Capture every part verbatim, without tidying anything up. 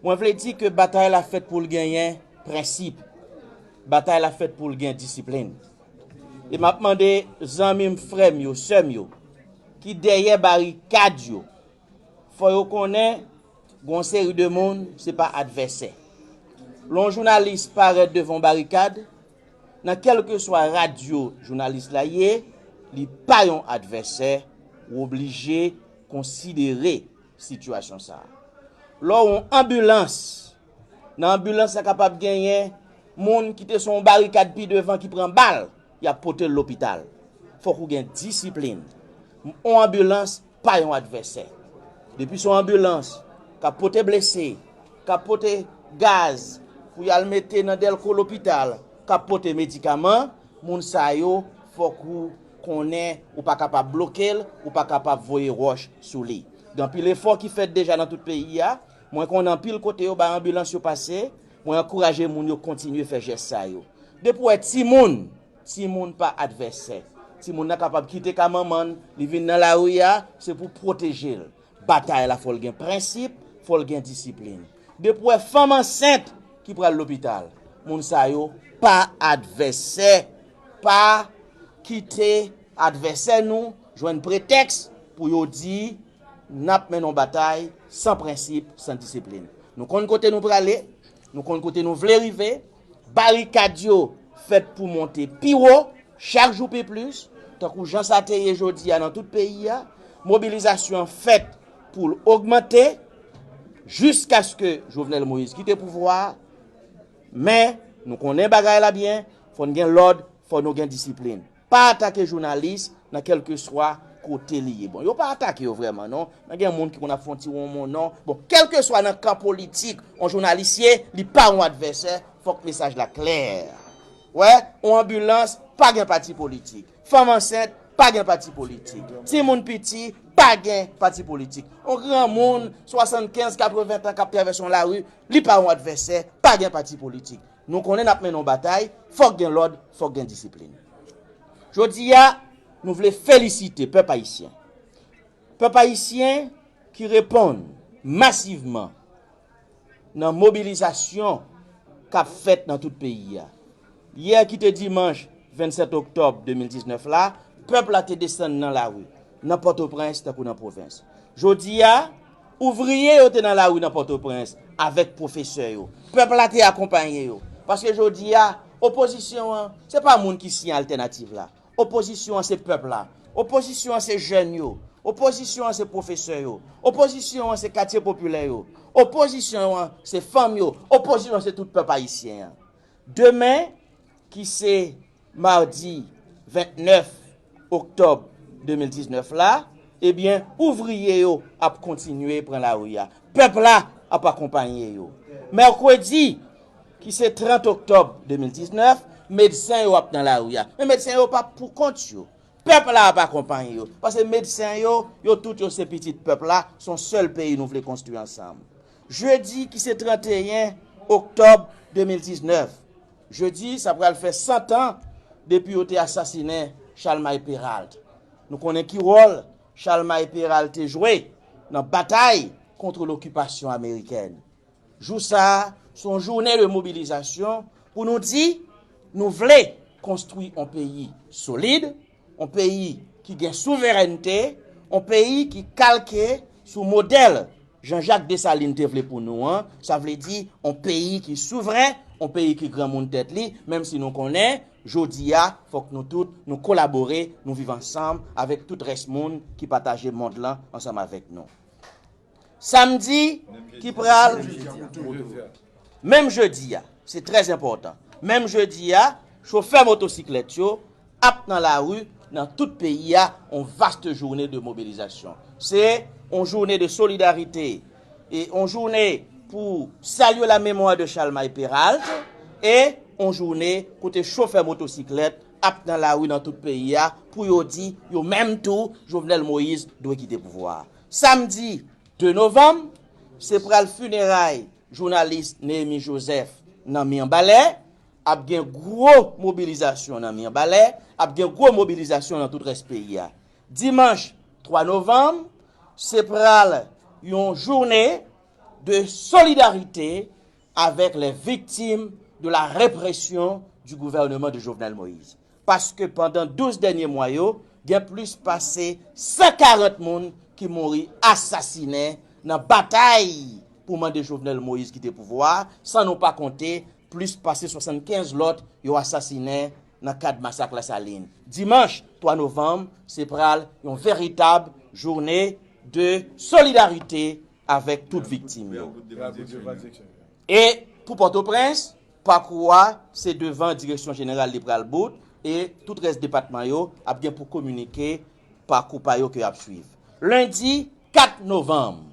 Mwen vle di ke batay la fèt pou l genyen prensip. Batay la fèt pou l gen disiplin. E m ap mande zanmi m, frè m yo, sè m yo, ki dèyè barikad yo, fò yo konnen gon seri de moun, se pa advèsè. Lè yon jounalis parèt devan yon barikad, nan kèlkeswa radyo jounalis la ye, li pa yon advèsè, ou oblije konsidere sitiyasyon sa a. Lè w yon anbilans, nan anbilans la kapab genyen moun ki te sou yon barikad pi devan ki pran bal, y ap pote l lopital. Fòk ou gen disiplin. Yon anbilans pa yon advèsè. Depi se yon anbilans k ap pote blese, k ap pote gaz pou y al mete nan dèlko lopital, k ap pote medikaman, moun sa yo, fòk ou konnen ou pa kapab bloke l, ou pa kapab voye wòch sou li. Gen anpil efò ki fèt deja nan tout peyi a. Mwen konnen anpil kote yo bay anbilans yo pase. Mwen ankouraje moun yo kontinye fè jès sa yo. Depi w wè timoun, timoun pa advèsè. Timoun nan kapab kite ka manman l, li vin nan lari a, se pou pwoteje l. Batay la, fò l gen prensip, fò l gen disiplin. Depi w wè fanm ansent ki pral lopital, moun sa yo pa advèsè, pa kite advèsè nou jwenn pretèks pou yo di n ap mennen yon batay san prensip, san disiplin. Nou konn kote nou prale, nou konn kote nou vle rive. Barikad yo fèt pou monte pi wo, chak jou pi plis, tankou jan sa te ye jodi a nan tout peyi a. Mobilizasyon an fèt pou l ogmante jiskaske Jovenel Moïse kite pouvwa a. Men, nou konnen bagay la byen, fò n gen lòd, fò nou gen disiplin. Pa atake jounalis nan kèlkeswa kote li ye. Bon, yo pa atake yo vrèman, non. Men gen moun ki konn ap fè yon ti wonmon, non. Bon, kèlkeswa nan kan politik yon jounalis ye, li pa yon advèsè, fòk mesaj la klè. Wè, yon anbilans, pa gen pati politik. Fanm ansent, pa gen pati politik. Timoun piti, pa gen pati politik. Yon granmoun, swasannkenz, katreven tan, k ap travèse yon lari, li pa yon advèsè, pa gen pati politik. Nou konnen n ap mennen yon batay, fòk gen lòd, fòk gen disiplin. Jodi a, nou vle felisite pèp ayisyen. Pèp ayisyen ki reponn masivman nan mobilizasyon k ap fèt nan tout peyi a. Yè ki te dimanch vennsèt oktòb de mil diznèf la, pèp la te desann nan lari, nan Pòtoprens tankou nan pwovens. Jodi a, ouvriye yo te nan lari nan Pòtoprens avèk pwofesè yo. Pèp la te akonpaye yo. Paske jodi a, opozisyon an, se pa moun ki siyen altènativ la. Opozisyon an se pèp la. Opozisyon an se jèn yo. Opozisyon an se pwofesè yo. Opozisyon an se katye popilè yo. Opozisyon an se fanm yo. Opozisyon an se tout pèp ayisyen an. Demen, ki se madi vennèf oktòb de mil diznèf la, ebyen, ouvriye yo ap kontinye pran lari a. Pèp la ap akonpaye yo. Mèkredi, ki se trant oktòb de mil diznèf, medsen yo ap nan lari a. Men medsen yo p ap pou kont yo. Pèp la ap akonpaye yo. Paske medsen yo, yo tout yo se pitit pèp la, se yon sèl peyi nou vle konstwi ansanm. Jedi, ki se tranteyen oktòb de mil diznèf, jedi, sa pral fè san tan depi yo te asasinen Chalmay Peralt. Nou konnen ki wòl Chalmay Peralt te jwe nan batay kont lokipasyon amerikèn. Jou sa a, se yon jounen de mobilizasyon pou nou di nou vle konstwi yon peyi solid, yon peyi ki gen souverènte, yon peyi ki kalke sou modèl Jean-Jacques Dessalines te vle pou nou an, sa vle di yon peyi ki souvren, yon peyi ki granmoun tèt li, menm si nou konnen, jodi a, fòk nou tout, nou kolabore, nou viv ansanm avèk tout rès moun ki pataje mond lan ansanm avèk nou. Samdi ki pral, menm jedi a, se trè enpòtan. Menm jedi a, chofè motosiklèt yo ap nan lari nan tout peyi a, yon vaste jounen de mobilizasyon. Se yon jounen de solidarite e yon jounen pou salye la mémoire de Chalmay Peralt e yon jounen kote chofè motosiklèt ap nan lari nan tout peyi a pou yo di yo menm tou, Jovenel Moïse dwe kite pouvwa a. Samdi de novanm, se pral fineray jounalis Néhémy Joseph nan Mibalè. Ap gen gwo mobilizasyon nan Mibalè, ap gen gwo mobilizasyon nan tout rès peyi a. Dimanch twa novanm, se pral yon jounen de solidarité avec les victimes de la répression du gouvernement de Jovenel Moïse. Paske pandan douz dènye mwa yo, gen plis pase san karant moun ki mouri asasinen nan batay pou mande Jovenel Moïse kite pouvwa a, san nou pa konte plis pase swasannkenz lòt yo asasinen nan kad masak Lasalin. Dimanch twa novanm, se pral yon veritab jounen de solidarite avèk tout viktim yo. E pou Pòtoprens, pakou a se devan Direksyon Jeneral li pral bout, e tout rès depatman yo ap gen pou kominike pakou pa yo ke y ap swiv. Lendi kat novanm,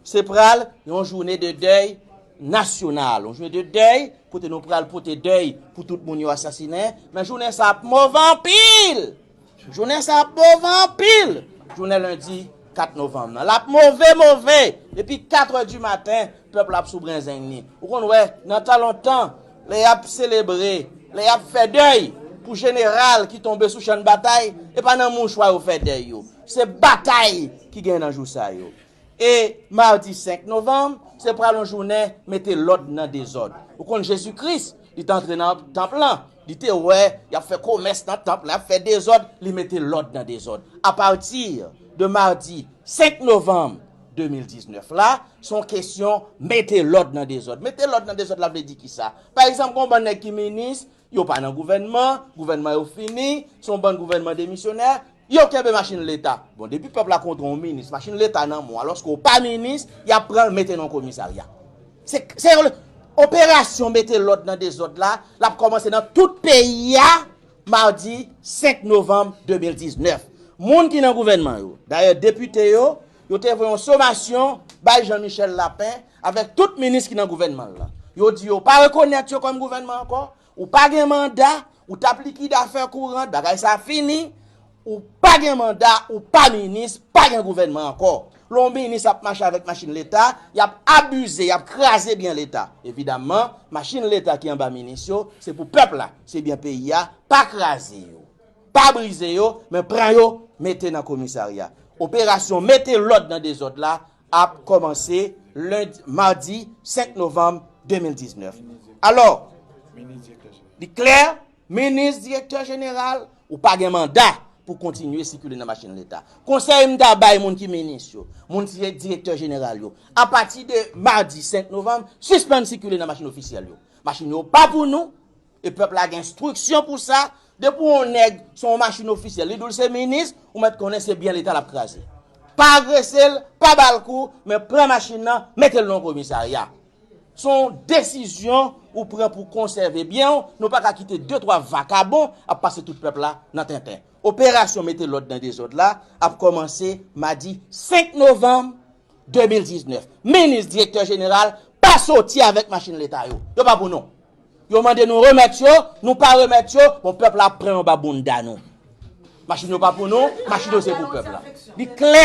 se pral yon jounen de dèy nasyonal, yon jounen de dèy kote nou pral pote dèy pou tout moun yo asasinen, men jounen sa ap move anpil. Jounen sa ap move anpil. Jounen lendi kat novanm nan. L ap move, move. Depi kat è di maten, pèp la ap sou brenzeng li. Ou konn wè, nan tan lontan, lè y ap selebre, lè y ap fè dèy pou jeneral ki tonbe sou chan batay, e pa nan mouchwa yo fè dèy yo. Se batay ki gen nan jou sa yo. E madi senk novanm, se pral yon jounen mete lòd nan dezòd. Ou konn Jezi Kris, li t antre nan tanp lan, li te wè y ap fè komès nan tanp lan, y ap fè dezòd, li mete lòd nan dezòd. Apati de madi senk novanm de mil diznèf la, se yon kesyon mete lòd nan dezòd. Mete lòd nan dezòd la vle di kisa? Pa egzanp, gen yon bann nèg ki minis, yo pa nan gouvènman, gouvènman yo fini, se yon bann gouvènman demisyonè, yo kenbe machin leta. Bon, depi pèp la kontre yon minis, machin leta nan men w, alòske w pa minis, y ap pran l mete nan yon komisarya. Se, se yon operasyon mete lòd nan dezòd la, l ap kòmanse nan tout peyi a, madi senk novanm de mil diznèf. Moun ki nan gouvènman yo, dayè depite yo, yo te voye yon somasyon bay Jean Michel Lapin avèk tout minis ki nan gouvènman l lan. Yo di yo pa rekonèt yo kòm gouvènman ankò, ou pa gen manda, ou t ap likide afè kourant, bagay sa fini, ou pa gen manda, ou pa minis, pa gen gouvènman ankò. Lè yon minis ap mache avèk machin leta, y ap abize, y ap kraze byen leta. Evidamman, machin leta ki anba minis yo, se pou pèp la, se byen peyi a, pa kraze yo. Pa brize yo, men pran yo, mete nan komisarya. Operasyon mete lòd nan dezòd la ap kòmanse lendi, madi senk novanm de mil diznèf. Alò, li klè, minis, direktè jeneral, ou pa gen manda pou kontinye sikile nan machin leta. Konsèy m ta bay moun ki minis yo, moun ki direktè jeneral yo, apati de madi senk novanm, sispann sikile nan machin ofisyèl yo. Machin yo pa pou nou, e pèp la gen enstriksyon pou sa. Depi yon nèg se yon machin ofisyèl, li di w l se minis, ou mèt konnen se byen leta l ap kraze. Pa agrese l, pa ba l kou, men pran machin nan, mete l nan yon komisarya. Se yon desizyon ou pran pou konsève byen w, nou pa ka kite de twa vakabon ap pase tout pèp la nan tenten. Operasyon mete lòd nan dezòd la ap kòmanse madi senk novanm de mil diznèf. Minis, direktè jeneral pa soti avèk machin leta yo. Yo pa pou nou. Yo mande nou remèt yo, nou pa remèt yo, bon, pèp la ap pran yo anba bounda nou. Machin yo pa pou nou, machin yo se pou pèp la. Li klè.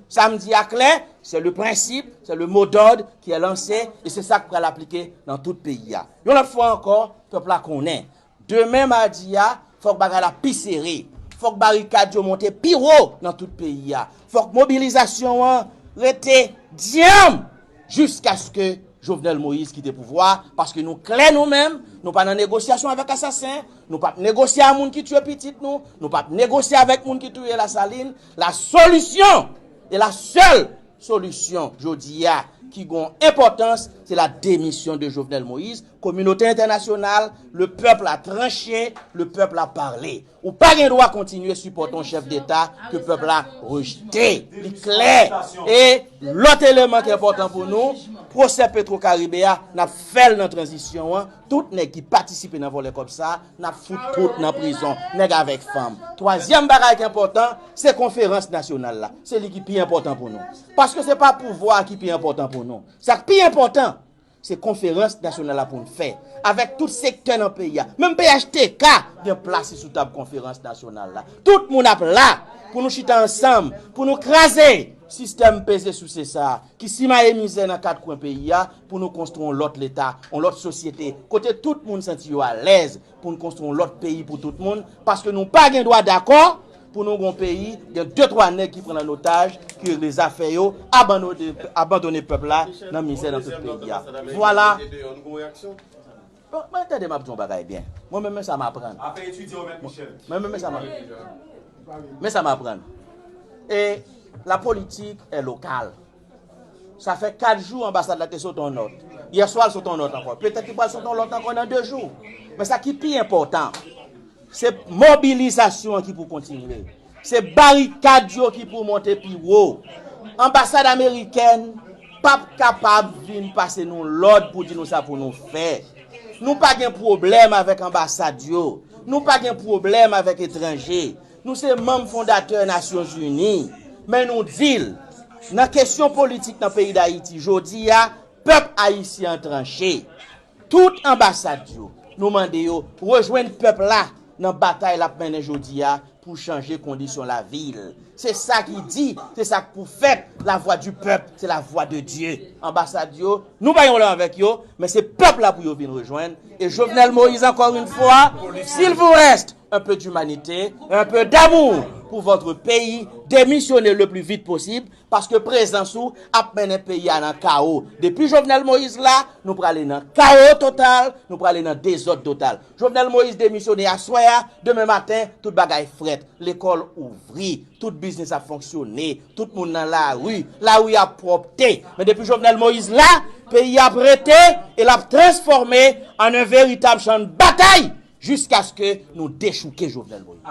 Sa m di a klè, c'est le principe, c'est le mot d'ordre qui est lancé, e se sa k pral aplike nan tout peyi a. Yon lòt fwa ankò, pèp la konnen. Demen madi a, fòk bagay la pi sere. Fòk barikad yo monte pi wo nan tout peyi a. Fòk mobilizasyon an rete dyanm jiskaske Jovenel Moïse kite pouvwa a, paske nou klè nou menm, nou pa nan negosyasyon avèk asasen, nou p ap negosye a moun ki tiye pitit nou, nou p ap negosye avèk moun ki touye Lasalin. La solution, e la sèl solisyon jodi a ki gon enpòtans, se la demisyon de Jovenel Moïse. Kominote entènasyonal, le peuple a tranché, le peuple a parlé. Ou pa gen dwa kontinye sipòte yon chèf deta ke pèp la rejte. Li klè. E lòt eleman ki enpòtan pou nou, pwosè Petro Karibe a, n ap fè l nan tranzisyon an. Tout nèg ki patisipe nan vòlè kòb sa, n ap fout tout nan prizon, nèg avèk fanm. Twazyèm bagay ki enpòtan, se konferans nasyonal la. Se li ki pi enpòtan pou nou. Paske se pa pouvwa a ki pi enpòtan pou nou. Sa k pi enpòtan, se konferans nasyonal la pou n fè. Avèk tout sektè nan peyi a. Menm P H T K gen plas li sou tab konferans nasyonal la. Tout moun ap la pou nou chita ansanm, pou nou kraze sistèm peze souse sa a, ki simaye mizè nan kat kwen peyi a, pou nou konstwi yon lòt leta, yon lòt sosyete, kote tout moun santi yo alèz, pou n konstwi yon lòt peyi pou tout moun, paske nou pa gen dwa dakò Pou nou gon peyi, gen de twa nèg ki pran l an otaj, ki regle zafè yo, abandone, abandone pèp la nan mizè nan tout peyi a. Vwala. Bon, mwen tande m ap di yon bagay byen. Mwen menm, men sa m aprann. Mwen menm, men sa m aprann. Men sa m aprann. E la politique est locale. Sa fè kat jou anbasad la te sot yon nòt. Yè swa, l sot yon nòt ankò. Petèt li pral sot yon lòt ankò nan de jou. Men sa ki pi enpòtan, se mobilizasyon an ki pou kontinye. Se barikad yo ki pou monte pi wo. Anbasad amerikèn p ap kapab vin pase nou lòd pou di nou sa pou nou fè. Nou pa gen pwoblèm avèk anbasad yo. Nou pa gen pwoblèm avèk etranje. Nou se manm fondatè Nasyonzini. Men nou di l, nan kesyon politik nan peyi Dayiti jodi a, pèp ayisyen an tranche. Tout anbasad yo, nou mande yo rejwenn pèp la nan batay l ap mennen jodi a pou chanje kondisyon lavi l. Se sa ki di, se sa k pou fèt. La voix du peuple, c'est la voix de Dieu. Anbasad yo, nou pa gen pwoblèm avèk yo, men se pèp la pou yo vin rejwenn. E Jovenel Moïse, encore une fois, s'il vous reste un peu d'humanité, un peu d'amour pour votre pays, démissionnez le plus vite possible, paske prezans ou ap mennen peyi a nan kawo. Depi Jovenel Moïse la, nou prale nan kawo total, nou prale nan dezòd total. Jovenel Moïse demisyone aswè a, demen maten, tout bagay frèt. Lekòl ouvri, tout biznis ap fonksyone, tout moun nan lari, lari ap pwòpte. Men depi Jovenel Moïse la, peyi a ap rete e l ap transfòme an yon veritab chan batay jiskaske nou dechouke Jovenel Moïse.